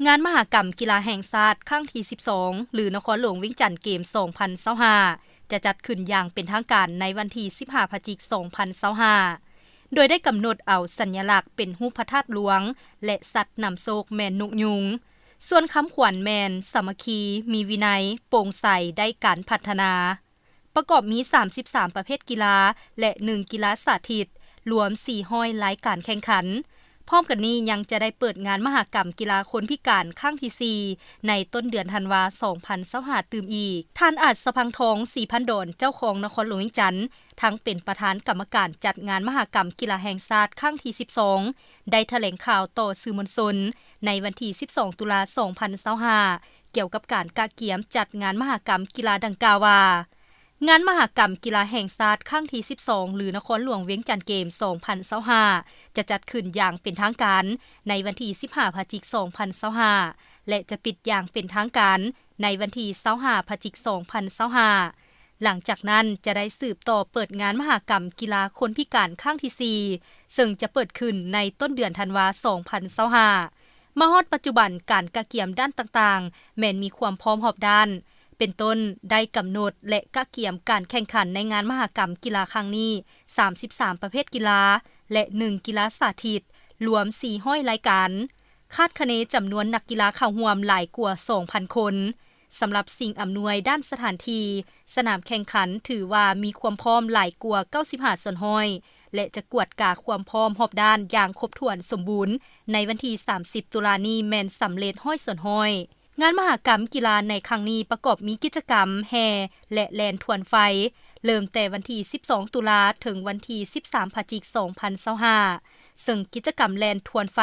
ງານມະຫະກຳກິລາແຫ່ງຊາດຄັ້ງທີສິບສອງ ຫຼື ນະຄອນຫຼວງວຽງຈັນເກມສອງພັນຊາວຫ້າ ຈະຈັດຂຶ້ນຢ່າງເປັນທາງການໃນວັນທີສິບຫ້າ ພະຈິກ ສອງພັນຊາວຫ້າ ໂດຍໄດ້ກຳນົດເອົາສັນຍະລັກເປັນຮູບພະທາດຫຼວງ ແລະ ສັດນຳໂຊກແມ່ນນົກຍຸງ. ສ່ວນຄຳຂວັນແມ່ນ ສາມັກຄີ, ມີວິໄນ, ໂປ່ງໃສ, ໄດ້ການພັດທະນາ. ປະກອບມີສາມສິບສາມປະເພດກິລາ ແລະ ໜຶ່ງກິລາສາທິດ, ລວມສີ່ຮ້ອຍລາຍການແຂ່ງຂັນ. ພ້ອມກັນນີ້ຍັງຈະໄດ້ເປີດງານມະຫະກຳກິລາຄົນພິການຄັ້ງທີສີ່ ໃນຕົ້ນເດືອນທັນວາ ສອງພັນຊາວຫ້າ ຕື່ມອີກ. ທ່ານ ອາດສະພັງທອງ ສີພັນດອນ ເຈົ້າຄອງນະຄອນຫຼວງວຽງຈັນ ທັງເປັນປະທານກຳມະການຈັດງານມະຫະກຳກິລາແຫ່ງຊາດຄັ້ງທີສິບສອງ ໄດ້ຖະແຫຼງຂ່າວຕໍ່ສື່ມວນຊົນໃນວັນທີສິບສອງ ຕຸລາ ສອງພັນຊາວຫ້າ ກ່ຽວກັບການກະກຽມຈັດງານມະຫະກຳກິລາດັ່ງກ່າວວ່າ, ງານມະຫະກຳກິລາແຫ່ງຊາດຄັ້ງທີສິບສອງ ຫຼື ນະຄອນຫຼວງວຽງຈັນເກມສອງພັນຊາວຫ້າ ຈະຈັດຂຶ້ນຢ່າງເປັນທາງການໃນວັນທີສິບຫ້າ ພະຈິກ ສອງພັນຊາວຫ້າ ແລະ ຈະປິດຢ່າງເປັນທາງການໃນວັນທີຊາວຫ້າ ພະຈິກ ສອງພັນຊາວຫ້າ. ຫຼັງຈາກນັ້ນຈະໄດ້ສືບຕໍ່ເປີດງານມະຫະກຳກິລາຄົນພິການຄັ້ງທີສີ່ ເຊິ່ງຈະເປີດຂຶ້ນໃນຕົ້ນເດືອນທັນວາ ສອງພັນຊາວຫ້າ. ມາຮອດປັດຈຸບັນ, ການກະກຽມດ້ານຕ່າງໆ ແມ່ນມີຄວາມພ້ອມຮອບດ້ານ, ເປັນຕົ້ນ ໄດ້ກຳນົດ ແລະ ກະກຽມການແຂ່ງຂັນໃນງານມະຫະກຳກິລາຄັ້ງນີ້ ສາມສິບສາມປະເພດກິລາ ແລະ ໜຶ່ງກິລາສາທິດ, ລວມສີ່ຮ້ອຍລາຍການ. ຄາດຄະເນຈຳນວນນັກກິລາເຂົ້າຮ່ວມຫຼາຍກວ່າສອງພັນຄົນ. ສຳລັບສິ່ງອຳນວຍດ້ານສະຖານທີ່, ສະໜາມແຂ່ງຂັນຖືວ່າມີຄວາມພ້ອມຫຼາຍກວ່າເກົ້າສິບຫ້າສ່ວນຮ້ອຍ ແລະ ຈະກວດກາຄວາມພ້ອມຮອບດ້ານຢ່າງຄົບຖ້ວນສົມບູນໃນວັນທີສາມສິບ ຕຸລານີ້ແມ່ນສຳເລັດຮ້ອຍສ່ວນຮ້ອຍ. ງານມະຫະກຳກິລາໃນຄັ້ງນີ້ປະກອບມີກິດຈະກຳແຫ່ ແລະ ແລ່ນທວນໄຟ, ເລີ່ມແຕ່ວັນທີສິບສອງ ຕຸລາ ເຖິງວັນທີສິບສາມ ພະຈິກ ສອງພັນຊາວຫ້າ ເຊິ່ງກິດຈະກຳແລ່ນທວນໄຟ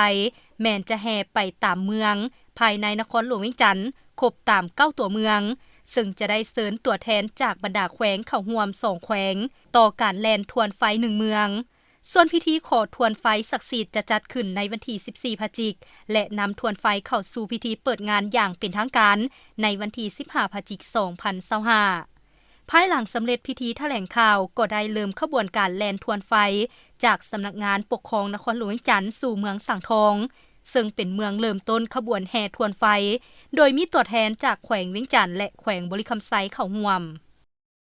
ແມ່ນຈະແຫ່ໄປຕາມເມືອງ ພາຍໃນນະຄອນຫຼວງວຽງຈັນ ຄົບຕາມເກົ້າຕົວເມືອງ, ເຊິ່ງຈະໄດ້ເຊີນຕົວແທນຈາກບັນດາແຂວງເຂົ້າຮ່ວມສອງແຂວງ ຕໍ່ການແລ່ນທວນໄຟໜຶ່ງເມືອງ. ສ່ວນພິທີຂໍທວນໄຟສັກສິດຈະຈັດຂຶ້ນໃນວັນທີສິບສີ່ ພະຈິກ ແລະ ນຳທວນໄຟເຂົ້າສູ່ພິທີເປີດງານຢ່າງເປັນທາງການໃນວັນທີສິບຫ້າ ພະຈິກ ສອງພັນຊາວຫ້າ. ພາຍຫຼັງສຳເລັດພິທີຖະແຫຼງຂ່າວ ກໍໄດ້ເລີ່ມຂະບວນການແລ່ນທວນໄຟ ຈາກສຳນັກງານປົກຄອງນະຄອນຫຼວງວຽງຈັນສູ່ເມືອງສັງທອງ, ເຊິ່ງເປັນເມືອງເລີ່ມຕົ້ນຂະບວນແຫ່ທວນໄຟ, ໂດຍມີຕົວແທນຈາກແຂວງວຽງຈັນ ແລະ ແຂວງບໍລິຄຳໄຊເຂົ້າຮ່ວມ.